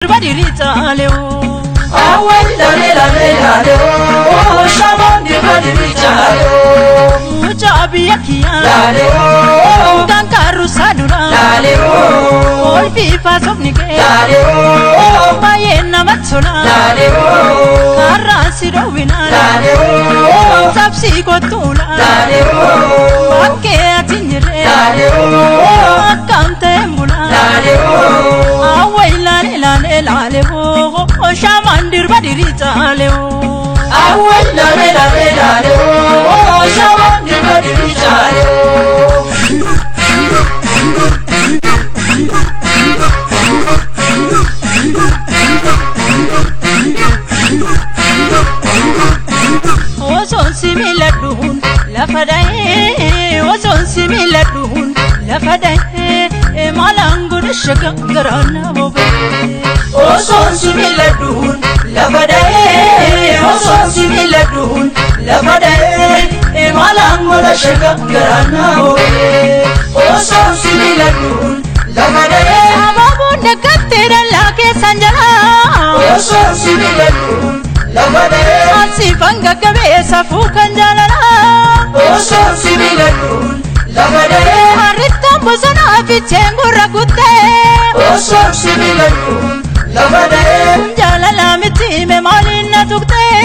Dirba Awai lale lale lale oh, shaman dirba dirichaale oh. Mucaa biyya kiyyaa Lale oh, kan kaarrusaa dura lale oh, olfiifaa sobni kee lale oh, baay'ee namatti tola lale oh, karraan si dhoowwinaa lale oh, cabsii kottuula lale oh, bakkee ati hin jirre lale oh, akkam ta'een bula lale oh. Awway laale laale laale hoo shaman dirba dirichaale hoo. Awai lale lale lale oh, shaman dirba dirichaale oh. Osoon si miidhadhuun lafa dhahee, osoon si miidhadhuun lafa dhahee, maalaan godha shaka garaan na boba'ee. Osoon si miidhadhuun lafa dhahee, osoon si miidhadhuun lafa dhahee, maalaan godha shaka garaan na boba'ee. Osoon si miidhadhuun lafa dhahee, Abaaboon daggattee dallaa keessan jalaa. Osoon si miidhadhuun lafa dhahee, Asifan gaggabee safuu kan jaalalaa. Osoon si miidhadhuun lafa dhahee, Harrittaan bosonaa fiicheen gurra kuttee. Osoon si miidhadhuun lafa dhahee, Jaalalaa miti hime maaliin na tuqxee?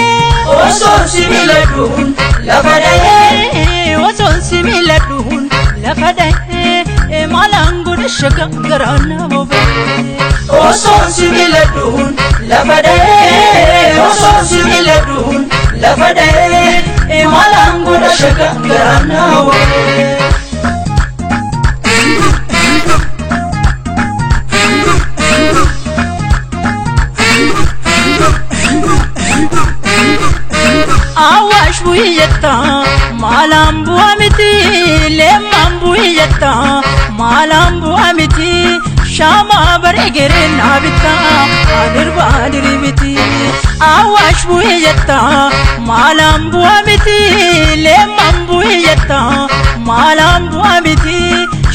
Osoon si miidhadhuun lafa dhahee, Osoon si miidhadhuun lafa dhahee, maalaan godha shaka garaan na boba'ee. Osoon si miidhadhuun lafa dhahee, osoon si miidhadhuun lafa dhahee, maalaan godha shaka garaan na boba'ee. Awaash bu'ii jetta maalaan bu'aa miti, leemmaan bu'ii jetta maalaan bu'aa miti, shaamaa bareegeree naa bitta adirba adirii miti. Awaash bu'ii jetta maalaan bu'aa miti, leemmaan bu'ii jetta maalaan bu'aa miti,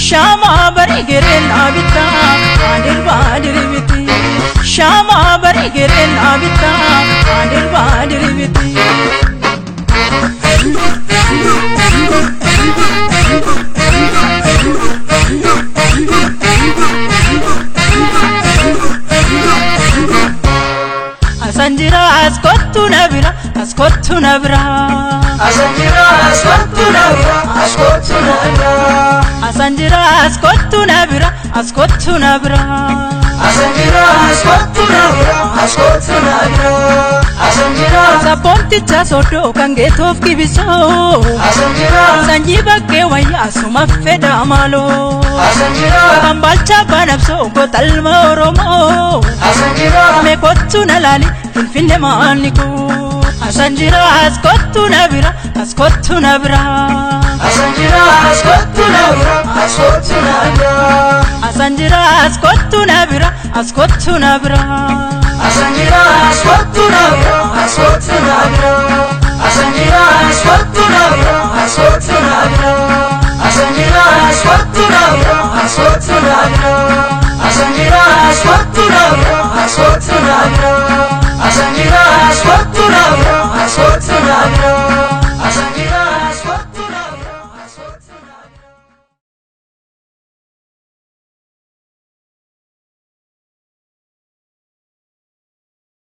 shaamaa bareegeree naa bitta adirba adirii miti, shaamaa bareegeree naa bitta adirba adirii miti. Asan jira as kottu na bira, as kottu na bira. Asan jira as kottu na bira, as kottu na bira. Asan jira as kottu na bira, as kottu na bira. Asan jira as kottu na bira, as kottu na bira. Asan jira, Sabboonticha soddoo kan geetoof kibisoo. Asan jira, Sanyii bakkee wayyaa suma fedha maaloo. Asan jira, Kan baalcha banabsoo gotalma Oromoo. Asan jira, Mee kottu na laali finfinne maalni koo. Asan jira as kottu na bira, as kottu na bira. Asan jira as kottu na bira, as kottu na bira. Asan jira as kottu na bira, as kottu na bira. Asan jira as kottu na bira, as kottu na bira. Asan jira as kottu na bira, as kottu na bira. Asan jira as kottu na bira, as kottu na bira. Asan jira as kottu na bira,